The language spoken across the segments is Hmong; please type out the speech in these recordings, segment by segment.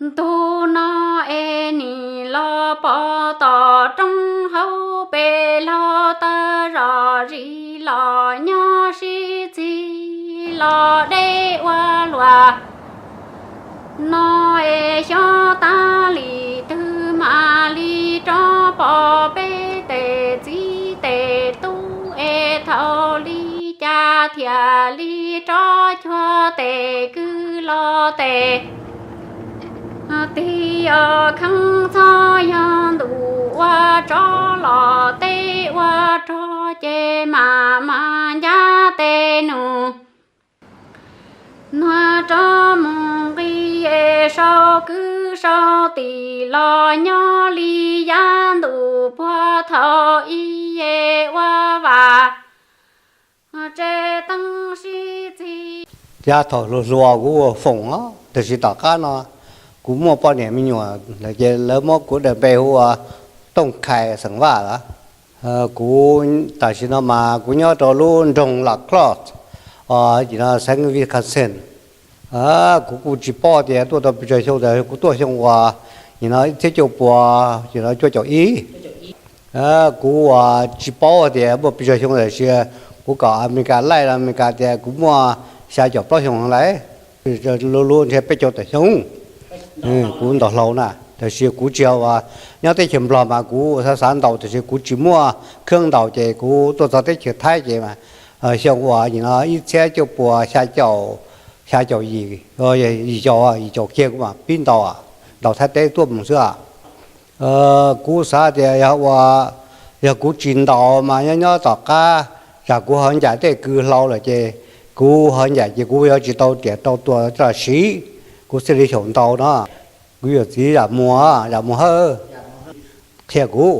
Ntu no es nim los pov tom roob hauv pes laug tawg zom zis los nyob sib txig los deb ua luam. No es xyov tab li twg mam li rov pom peb tes txiv tes tub es thaum li cas thiaj li rov cuag tes kwv los tes tig os kheev txhob yog ntuj ua tsov los teb ua rog ces mam mas ncaj tes nus. Nuag rov mus nqis es sau kwv sau tij los nyob li yav ntuj puag thaum ub es ua vam tse teeb sib txig. Yav thaum hluas hluas kuv ua foom os, tiam sis tom qab no kuv muaj poj niam me nyuam lawm ces lawv muab kuv daws npe hu ua Tooj Khais xeem Vaj lawm. Kuv tam sim no mas kuv nyob rau lub nroog Las Clot, nim no xeev Wisconsin. Kuv kuj tsis paub tias tuaj tau pes tsawg xyoo ntawd, kuv tuaj xyoo uas nim no ib txhiab cuaj puas nim no cuaj caum ib. Kuv uas tsis paub tias muaj pes tsawg xyoo ntawd, tiam sis kuv kom Amelikas laij los Amelikas tias kuv muaj xya caum plaub xyoo lawm, lub lub ntshe peb caug tawm xyoo. Kuv ntaus hlau na, tiam sis kuv tsis yog uas nyob teb chaws Nplog mas kuv xav xav ntaus, tiam sis kuv tsis muaj kheeb ntaus ces kuv tuaj txog teb chaws Thaib ces mas xyoo uas nim no ib txhiab cuaj puas xya caum, xya caum yim, yim caum, yim caum kiag kuv mam pib ntaus, ntaus Thaib teb tuaj mus xwb. Kuv xav tias yog ua, yog kuv tsis ntaus mas nyob nyob tom qab tsam kuv ho ncaim tej kws hlau lawm ces kuv ho ncaim ces kuv yuav tsis tau riam tau tuas coj los siv, kuv thiaj li xyaum ntaus no. Kuv yawm txiv Zam Muas, Zam Muas Hawj qhia kuv.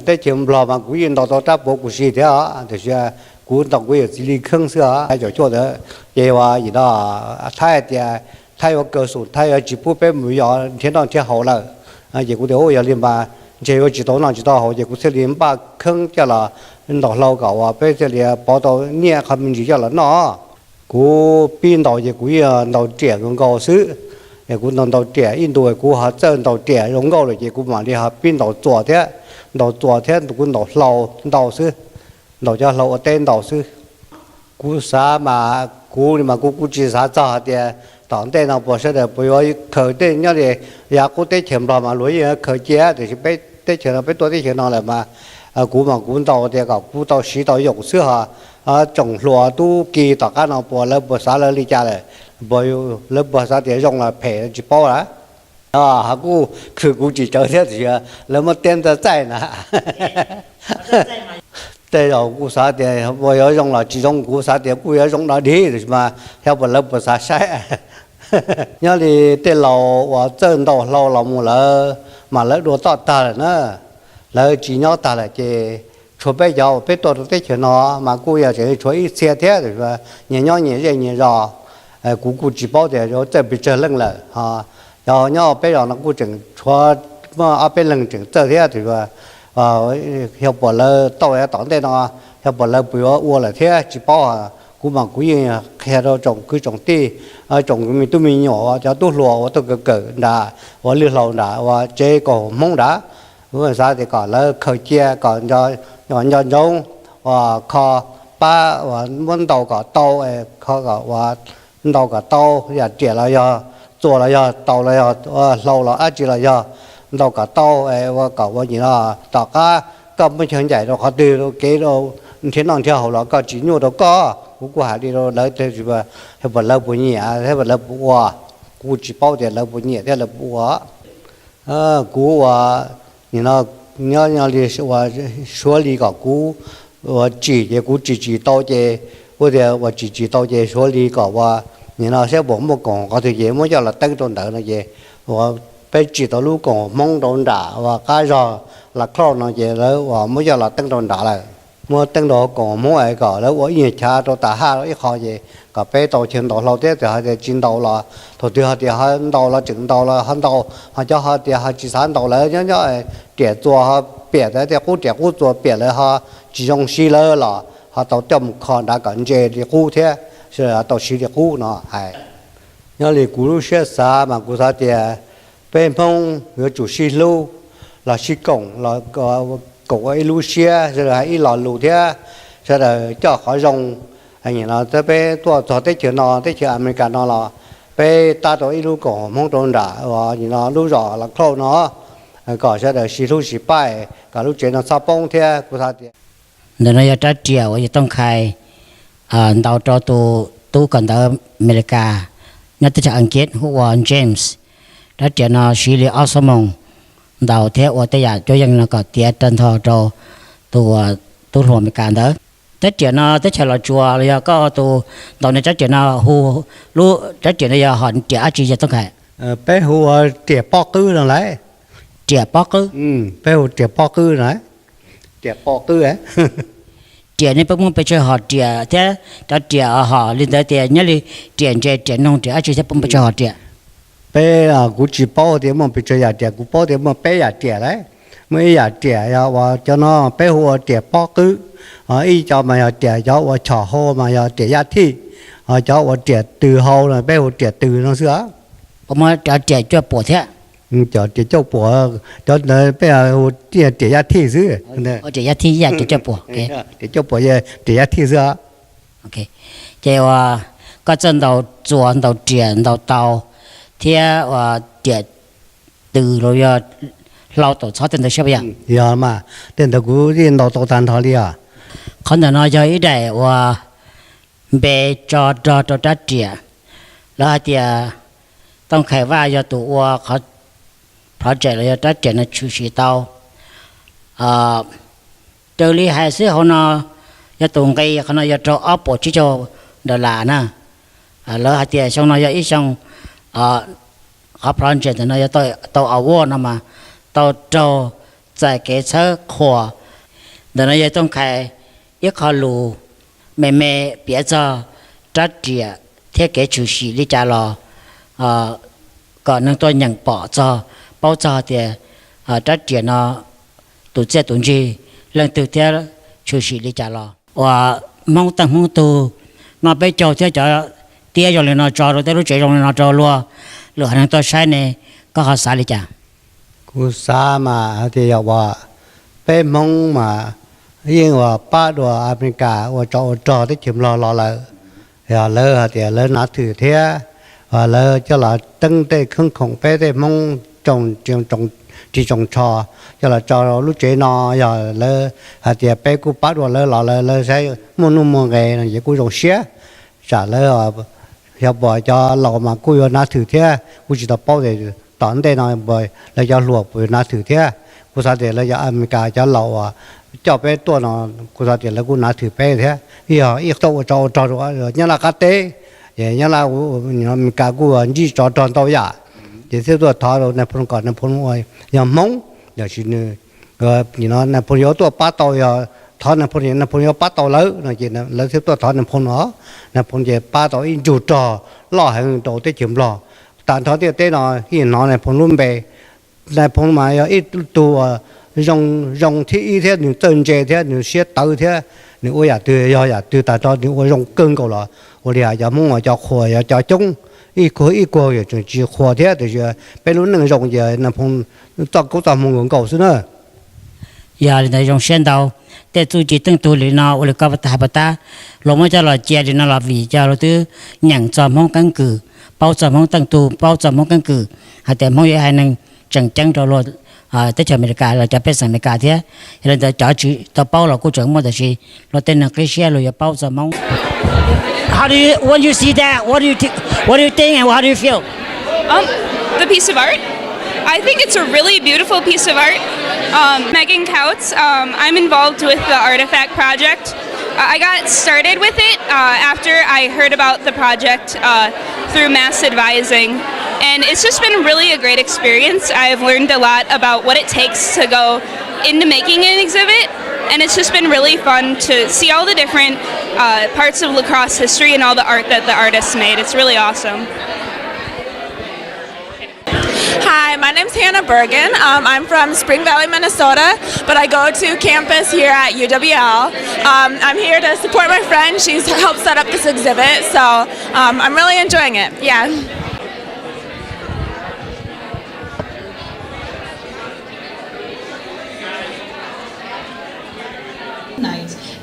Teb chaws Nplog mas kuv yeej ntaus tau rab puav kuv si thiab, tiam sis kuv ntaus kuv yawm txiv li kheeb xwb os. Caum cuaj ntawd ces ua yim no Thaib hais tias Thaib yuav kaw xum, Thaib yuav tsis pub peb mus yos nrhiav noj nrhiav haus lawm. Ces kuv tias yog li mas ntshe yuav tsis tau noj tsis tau haus ces kuv thiaj li npaj kheeb coj los ntaus hlau kom uas peb thiaj li pov tau nyiaj qhov me ntsis coj los noj. Kuv pib ntaus ces kuv yeej ntaus riam zoo nkauj xwb, es kuv ntaus ntaus riam ib ntus kuv ho txawj ntaus riam zoo nkauj lawm ces kuv mam li ho pib ntaus txuas thiab, ntaus txuas thiab kuv ntaus hlau ntau xwb, ntaus cov hlau ua teb ntau xwb. Kuv xav mas kuv li mas kuv kuj tsis xav txog hais tias tom ntej no puas sawv daws puas yuav khaws tej nyob li yav qub teb chaws Nplog mas luag yeej khaws cia, tiam sis peb teb chaws no peb tuaj teb chaws no lawm mas kuv mas kuv ntaus tias kom kuv tau siv tau yoom xwb ho. Tsoom hluas tub ki tom qab no puas lawv puas xav lawv li cas lawm, lawv puas xav tias zoo los phem tsis paub lawm. Ho kuj khwv kuv tsis tsawv thiab tiam sis lawv muab teb ntxa txaij na. Tej zaum kuv xav tias puas yuav zoo los tsis zoo, kuv xav tias kuj yuav zoo dog dig tiam sis mas xyov puas lawv puas xav saib. Nyob li tej laus uas txawj ntaus hlau los mus lawm mas lawv dua toj tag lawm na, lawv tsis nyob tag lawm ces tshuav peb cov uas peb tuaj rau teb chaws no mas kuj yog tseem tshuav ib txhia thiab, nyias nyob nyias zej nyias zos. Kuv kuj tsis paub tias yuav txawj pes tsawg leej lawm ho. Cov nyob peb zos no kuj tseem tshuav muaj ob peb leeg tseem txawj thiab, yog puas lawv tau tom ntej no, yog puas lawv puas yuav ua lawm thiab tsis paub. Kuv mas kuv yeej qhia rau tsoom kwv tsoom tij, tsoom me tub me nyuam uas cov tub hluas uas tuaj kawm kawm nram uas lwj hlau nram uas tsev kaum hmoob nrad, kuv xav tias kom lawv khaws cia kom nco ntsoov uas kho pab uas muab ntaus kom tau, kho kom uas ntaus kom tau yam riam los yog txuas los yog taus los yog hlau los dab tsi los yog ntaus kom tau, ua kom ua nim no tom qab koj muab chaw ncaim rau qhov twg rau kev rau nrhiav noj nrhiav haus los koj tsis nyuaj rau koj. Kuv kuj hais li rau lawv, puas lawv puas nyiam thiab puas lawv puas ua, kuv kuj tsis paub tias lawv puas nyiam thiab lawv puas ua. Kuv uas nim no nyob nyob li uas suav li kom kuv uas tsim ces kuv tsim tsis tau ces kuv tias uas tsim tsis tau ces suav li kom uas nim no saib puas muaj koom qhov twg ces muab coj los teeb rau ntawd no ces uas peb tsim tau lub koom hmoob rau nram uas qab zog Las Clot no ces lawv uas muab coj los teeb rau nrad lawm. Muab teeb rau koom hmoob es kom lawv ua ib nyuag chav rau tas haj ib qho ces kom peb tau chaw ntaus hlau thiab. Txawm hais tias tsis ntaus los thaum twg ho tias ho ntaus los tseem ntaus los ho ntaus, ho cov ho tias ho tsis xav ntaus lawv nyob nyob riam txuas ho piam tej qub riam qub txuas piam lawv ho tsis zoo siv lawv los ho tau coj mus kho nrad kom ntse li qub thiab, sawv daws tau siv li qub no hais. Nyob li kuv lub siab xav mas kuv xav tias peb Hmoob yuav tsum sib hlub los sib koom los koom ua ib lub siab, sawv daws hais ib lo lus thiab sawv daws coj qhov zoo. Nim no peb tuaj txog teb chaws no, teb chaws Amelikas no los peb tab rau ib lub koom Hmoob rau nram uas nim no lub zos Los Khauj no, kom sawv daws sib hlub sib pab, kom lub tsev no txhob poob thiab kuv xav tias. Ntawm no yog rab riam uas yawg Tooj Khais ntaus rau tus tub kawm ntawv Amelikas nyob teb chaws Askiv hu ua James. Rab riam no siv li ob xuab moos ntaus thiab ua tej yam cuab yeej no kom tiav rag nthos rau tus tub hluas Amelikas ntawd. Rab riam no teb chaws Los Tsuas los yog koj tus ntaus niag rab riam no hu, lub rab riam no yog hom riam dab tsi yawg Tooj Khais? Peb hu ua riam pob qwb no lauj. Riam pob qwb. Peb hu riam pob qwb no. Riam pob qwb. Riam ne peb muaj pes tsawg hom riam thiab cov riam hom li ntawd tias nyob li riam ntses, riam noog, riam dab tsi thiab peb muaj pes tsawg hom riam? Peb, kuv tsis paub tias muaj pes tsawg yam riam, kuv paub tias muaj peb yam riam lauj. Muaj ib yam riam yog uas cov no peb hu ua riam pob qwb, ib co mas yog riam cov uas chom hau mas yog riam yaj thij, ho cov uas riam tws hau no peb hu riam tws no xwb os. Puas muaj cov riam cuaj puam thiab? Cov riam cuaj puam, cov ntawd peb hu riam yaj thij xwb. Riam yaj thij ib yam riam cuaj puam. Riam cuaj puam yog riam yaj thij xwb os. Ces uas koj txawj ntaus txuas ntaus riam ntaus taus thiab uas riam tws los yog hlau taum txhob tej ntawd siab puas yog? Yog mas, tej ntawd kuv yeej ntaus tau tag nrho li os. Qhov ntawm no yog ib daim uas npe tso rog rau rab riam. Lawv hais tias Tooj Khais Vaj yog tus ua qhov project los yog rab riam no tshwm sim tau. Raws li hais xwb hauv no yog tus nqi qhov no yog rau ob puas tsib caug dollar na. Lawv hais tias xyoo no yog ib xyoo, qhov project ntawm no yog tau award no mas tau raug txais kev txhawb qhuas. Ntawm no yog Tooj Khais ib qho lus me me piav txog rab riam thiab kev tshwm sim li cas los kom neeg tuaj nyeem pom txog, paub txog tias rab riam no tus txiaj tus ntsig leej twg thiab tshwm sim li cas los. Uas Hmoob Teej Hmoob Tug noj peb caug thiab cov tiab zoo li no tso rau tej lub tsev zoo li no rau luag, lwm haiv neeg tuaj saib ne, koj ho xav li cas? Kuv xav mas hais tias yog uas peb Hmoob mas yeej uas pab dua Amelikas ua tsov ua rog teb chaws Nplog los lawm, yog lawv hais tias lawv nav thwm thiab, lawv coj los teeb tej khoob khoom peb tej Hmoob tsoos ris tsoos tsho, coj los tso rau lub tsev no, yog lawv hais tias peb kuj pab dua lawv los lawv, lawv saib muaj nuj muaj nqes no ces kuj zoo siab. Tsam lawv, xyov puas cov laus mas kuj yuav nav thwm thiab, kuj tsis tau paub tias tom ntej no lawv cov hluas puas yuav nav thwm thiab. Kuv xav tias lawv cov Amelikas cov laus uas coj peb tuaj no, kuv xav tias lawv kuj nav thwm peb thiab. Yog ib qho ua tsov ua rog rau Nyab Laj qab teb, ces Nyab Laj, Amelikas kuj ntsib tsov rog ntau yam, ces thiaj tuaj thov rau Nais Phoo kom Nais Phoo ua yog Hmoob, yog tsis nws, nim no Nais Phoo yuav tuaj pab tau, yog thov Nais Phoo, Nais Phoo yuav pab tau lawv no ces lawv thiaj tuaj thov Nais Phoo no. Nais Phoo ces pab tau ib ntsug rog loj heev rau teb chaws Nplog. Tag nrho ntiaj teb no yeej hnov Nais Phoo lub npe. Nais Phoo mas yog ib tug zoo, zoo thib ib thiab nws txawj ntse thiab nws siab tawv thiab nws ua yam twg yog yam twg tag nrho nws ua zoo kawg nkaus los ua li hais cov Hmoob uas cov qhuas yog cov coob, ib kuag ib kuag yog tseem tsis qhuas thiab tiam sis peb lub neej zoo ces Nais Phoo txoj koob txoj hmoo nkaus nkaus xwb na. Yog li ntawd zoo siab ntau. Tej txuj ci teej tug li no ua li koj hais puas tab, luag muab coj los cia li no los vim cov luag twb nyeem txog Hmoob keeb kwm, paub txog Hmoob teej tug, paub txog Hmoob keeb kwm, hais tias Hmoob yog ib haiv neeg tseem ceeb rau luag teb chaws Amelikas los cov pej xeem Amelikas thiab. Yog li ntawd cov tsis tau paub los kuj tseem muaj tab sis luag tej neeg qib siab luag yuav paub txog Hmoob. How do you, when you see that, what do you, what do you think and how do you feel? Um, the piece of art? I think it's a really beautiful piece of art. Um, Megan Kautz. Um, I'm involved with the Artifact Project. Uh, I got started with it uh, after I heard about the project uh, through Mass Advising. And it's just been really a great experience. I've learned a lot about what it takes to go into making an exhibit. And it's just been really fun to see all the different uh, parts of La Crosse history and all the art that the artists made. It's really awesome. Hi, my name's Hannah Bergen. Um, I'm from Spring Valley, Minnesota, but I go to campus here at U W L. Um, I'm here to support my friend. She's helped set up this exhibit, so um, I'm really enjoying it. Yeah.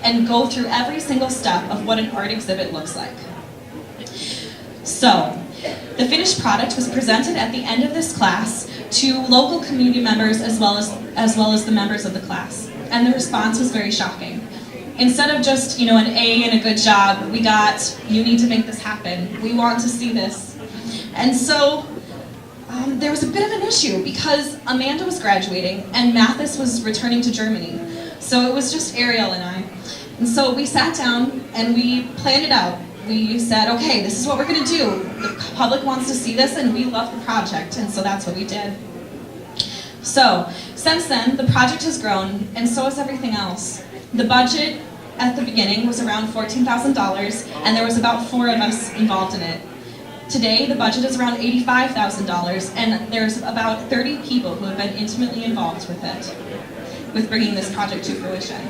and go through every single step of what an art exhibit looks like. So, the finished product was presented at the end of this class to local community members as well as, as well as the members of the class. And the response was very shocking. Instead of just, you know, an A and a good job, we got, you need to make this happen. We want to see this. And so um, there was a bit of an issue because Amanda was graduating and Mathis was returning to Germany. So it was just Ariel and I. And so we sat down and we planned it out. We said, okay, this is what we're going to do. The public wants to see this and we love the project. And so that's what we did. So since then, the project has grown and so has everything else. The budget at the beginning was around fourteen thousand dollars and there was about four of us involved in it. Today, the budget is around eighty-five thousand dollars, and there's about thirty people who have been intimately involved with it, with bringing this project to fruition.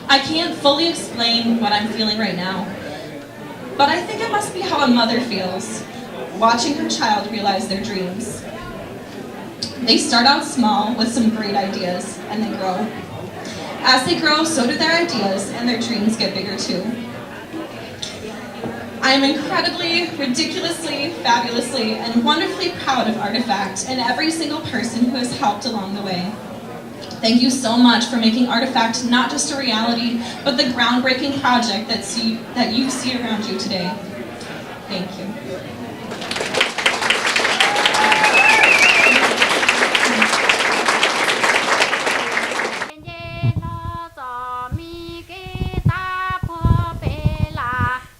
I can't fully explain what I'm feeling right now, but I think it must be how a mother feels watching her child realize their dreams. They start out small with some great ideas, and they grow. As they grow, so do their ideas, and their dreams get bigger too. I am incredibly, ridiculously, fabulously, and wonderfully proud of Artifact and every single person who has helped along the way. Thank you so much for making Artifact not just a reality, but the groundbreaking project that, see, that you see around you today. Thank you.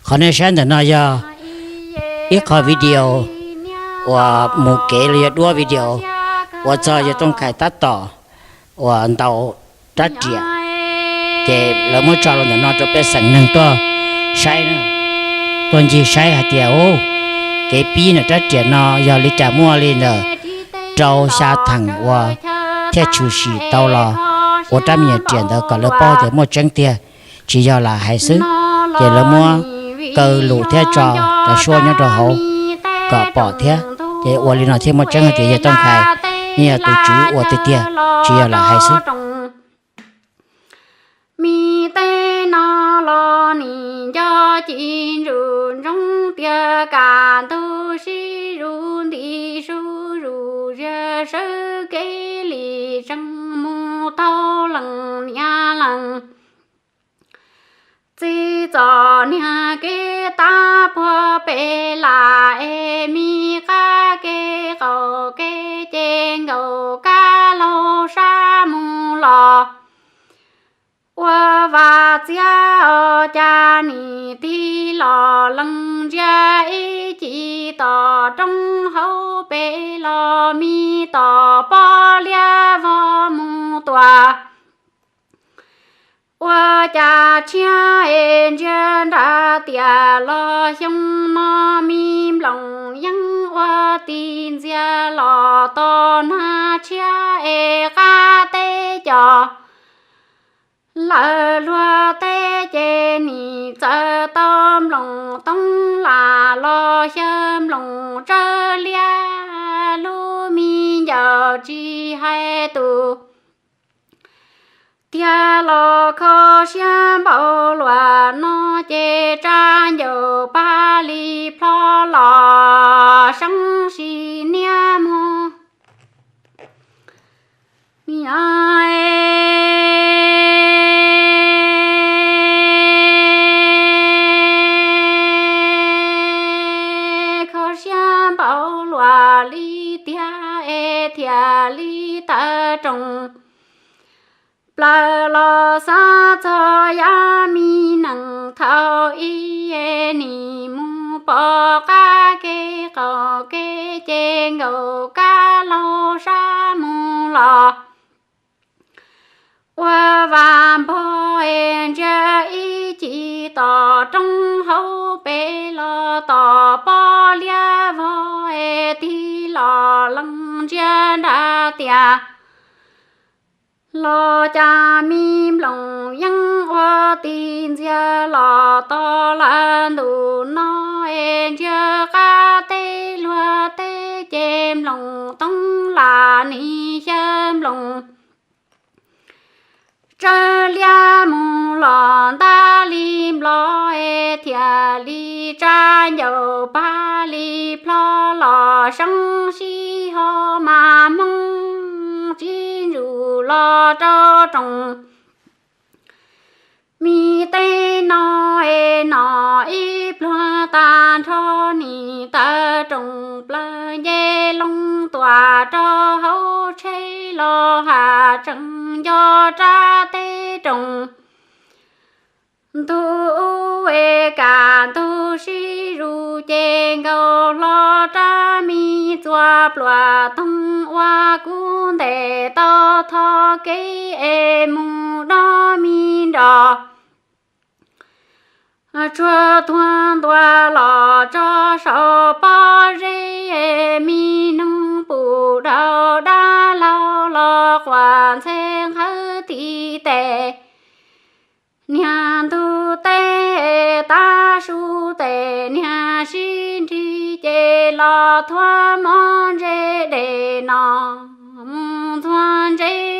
Qhov nej saib ntawm no yog ib qho video uas mus kev los yog duab video uas txog yawg Tooj Khais tab tom uas ntaus rab riam, ces lawv muab tso los ntawm no rau pej xeem neeg tuaj saib, tuaj ncig saib hais tias, u, kev pib nws rab riam no yog li cas, muaj li ntawm rau xya theem uas thiaj tshwm sim tau los ua rab me nyuam riam ntawd kom lawv paub tias muaj tseeb tiag, tsis yog lam hais xwb. Ces lawv muab kaw lus thiab tso cov suab nyob rau hauv kom pom thiab. Ces ua li no thiaj muaj tseeb hais tias yawg Tooj Khais yeej yog tus tswv ua tiag tiag, tsis yog lam hais xwb. Mi tej no los nim nco ci ntsuj ntsoov tias kaj ntug sib zuj nti zuj zus ziag sawb kev li tseem mus taug leej niam leej txiv txom niag kev tab puag pem lam es mi qab kev qaum kev ces nkaum kab laug sab mus los ua vas txiav os. Cas nim tig los lees ntsia ib ci tom roob hauv pem los mi tom pob liab vog mus tuaj. Ua cas tshiab es ntsia nrad tias los xyoo no mi nploos yeeb ua ti ntxias los tos nag tshiab es qab teb cos lawm luag teb ces nim txawm tau nploos toob las los xyaw nploos tsawb liab lub me ncaws tsis hais tus tiag los kho siab npaum luaj no ces tsa ncaws pab li plho los seeb sim niaj mus. Kho siab npaum luaj li tiag es thiaj li tawm roos plaws los xav txog yam mi nees thaum ub es nim mus pom qab kev qaum kev ces nkaum kab laug sab mus los ua vas npog es ntsia ib ci tom roob hauv pem los tom pob liab vog es tig los lees ntsia nrad tias los cas mi nploos yeeb ua ti ntxias los tos lawm ntus no es ntsia qab teb luag teb ces nploos toob las nim xyaw nploos tsawb liab mus Pab li plho los seeb sib ho mas hmoob tsis ntsuj los rau roos. Mi tej no es no ib pluag tag nrho nim tawm roos plaws nce loo tuam rau hauv tsheb los has tseem nco rab teb roos. Ntu ub es kam ntug sib zus ces nkaus hlo rab mi txuas pluas toog ua kub ntes tau tho kev es mus dob mi nrog. Tsuag tuag ntua los tso saum pob zeb, mi noog pum dhau dab laug los quas ntxhe nqhawv ti tes. Niag ntug teb tav su tes niag sib nrig ces los thuav mob ntse dej no mus ntxuag ntse